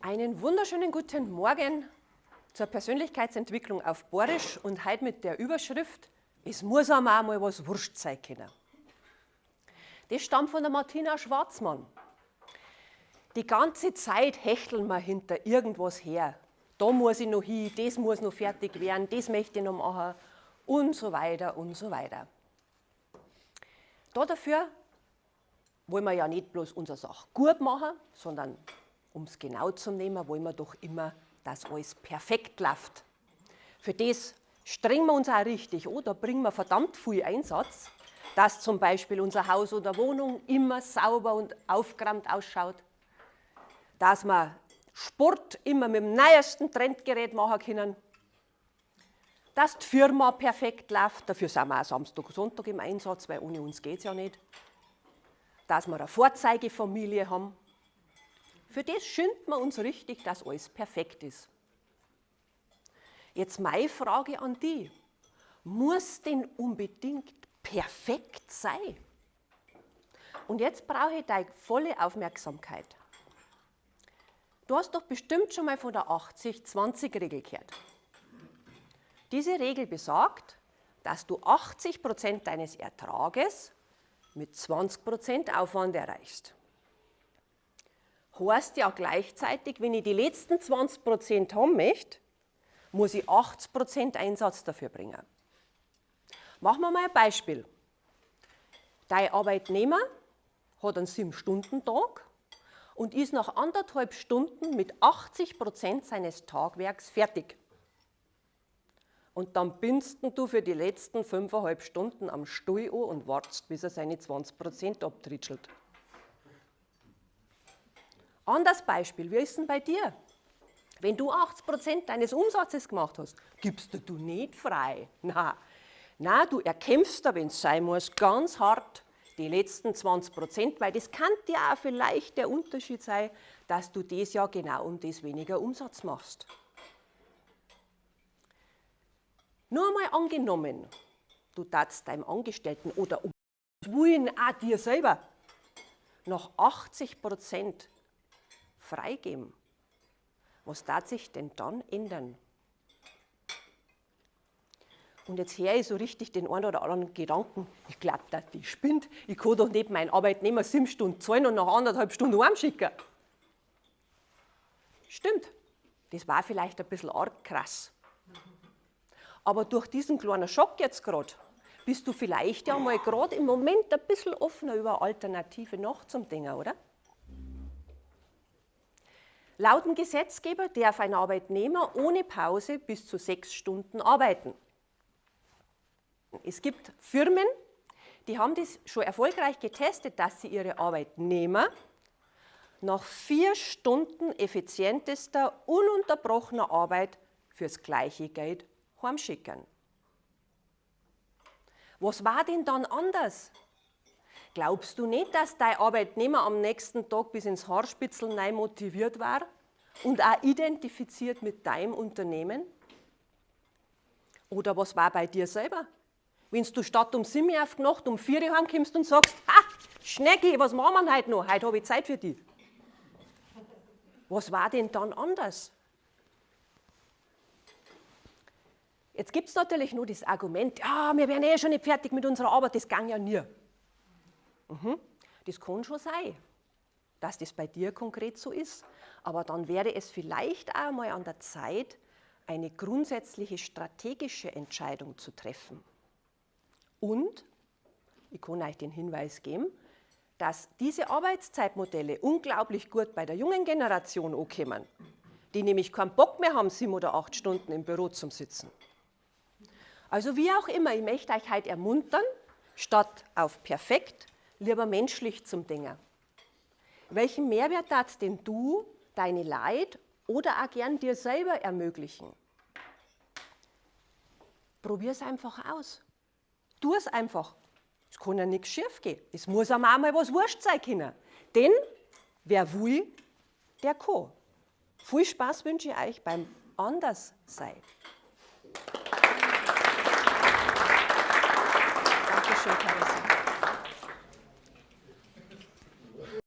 Einen wunderschönen guten Morgen zur Persönlichkeitsentwicklung auf Borisch und heute mit der Überschrift: Es muss einem auch mal was wurscht sein können. Das stammt von der Martina Schwarzmann. Die ganze Zeit hechteln wir hinter irgendwas her. Da muss ich noch hin, das muss noch fertig werden, das möchte ich noch machen und so weiter und so weiter. Da dafür wollen wir ja nicht bloß unsere Sache gut machen, sondern um es genau zu nehmen, wollen wir doch immer, dass alles perfekt läuft. Für das strengen wir uns auch richtig an, da bringen wir verdammt viel Einsatz, dass zum Beispiel unser Haus oder Wohnung immer sauber und aufgeräumt ausschaut, dass wir Sport immer mit dem neuesten Trendgerät machen können, dass die Firma perfekt läuft, dafür sind wir auch Samstag und Sonntag im Einsatz, weil ohne uns geht es ja nicht, dass wir eine Vorzeigefamilie haben. Für das schimpft man uns richtig, dass alles perfekt ist. Jetzt meine Frage an die: Muss denn unbedingt perfekt sein? Und jetzt brauche ich deine volle Aufmerksamkeit. Du hast doch bestimmt schon mal von der 80-20-Regel gehört. Diese Regel besagt, dass du 80% deines Ertrages mit 20% Aufwand erreichst. Heißt ja gleichzeitig, wenn ich die letzten 20% haben möchte, muss ich 80% Einsatz dafür bringen. Machen wir mal ein Beispiel. Dein Arbeitnehmer hat einen 7-Stunden-Tag und ist nach anderthalb Stunden mit 80% seines Tagwerks fertig. Und dann bindst du für die letzten 5,5 Stunden am Stuhl an und wartest, bis er seine 20% abtritschelt. Anderes Beispiel, wie ist denn bei dir? Wenn du 80% deines Umsatzes gemacht hast, gibst du nicht frei. Nein, Nein, du erkämpfst da, wenn es sein muss, ganz hart die letzten 20%, weil das kann ja auch vielleicht der Unterschied sein, dass du das Jahr genau um das weniger Umsatz machst. Nur einmal angenommen, du darfst deinem Angestellten oder um Willen auch dir selber noch 80% freigeben. Was darf sich denn dann ändern? Und jetzt höre ich so richtig den einen oder anderen Gedanken, ich glaube, dass die spinnt, ich kann doch nicht meinen Arbeitnehmer 7 Stunden zahlen und nach anderthalb Stunden heimschicken. Stimmt, das war vielleicht ein bisschen arg krass. Aber durch diesen kleinen Schock jetzt gerade, bist du vielleicht ja mal gerade im Moment ein bisschen offener über Alternative noch zum Denken, oder? Laut dem Gesetzgeber darf ein Arbeitnehmer ohne Pause bis zu 6 Stunden arbeiten. Es gibt Firmen, die haben das schon erfolgreich getestet, dass sie ihre Arbeitnehmer nach 4 Stunden effizientester, ununterbrochener Arbeit fürs gleiche Geld heimschicken. Was war denn dann anders? Glaubst du nicht, dass dein Arbeitnehmer am nächsten Tag bis ins Haarspitzel neu motiviert war und auch identifiziert mit deinem Unternehmen? Oder was war bei dir selber? Wenn du statt um 7 Uhr aufgenacht um 4 Uhr heimkommst und sagst, ha, Schnecki, was machen wir heute noch? Heute habe ich Zeit für dich. Was war denn dann anders? Jetzt gibt's natürlich nur das Argument, ja, wir wären eh schon nicht fertig mit unserer Arbeit, das ging ja nie. Das kann schon sein, dass das bei dir konkret so ist. Aber dann wäre es vielleicht auch mal an der Zeit, eine grundsätzliche strategische Entscheidung zu treffen. Und ich kann euch den Hinweis geben, dass diese Arbeitszeitmodelle unglaublich gut bei der jungen Generation ankommen, die nämlich keinen Bock mehr haben, 7 oder 8 Stunden im Büro zum Sitzen. Also wie auch immer, ich möchte euch heute ermuntern, statt auf perfekt, lieber menschlich zum Denken. Welchen Mehrwert darfst denn du, deine Leid oder auch gern dir selber ermöglichen? Probier's einfach aus. Tu es einfach. Es kann ja nichts schief gehen. Es muss auch mal was wurscht sein können. Denn wer will, der kann. Viel Spaß wünsche ich euch beim Anderssein. Dankeschön, Carissa.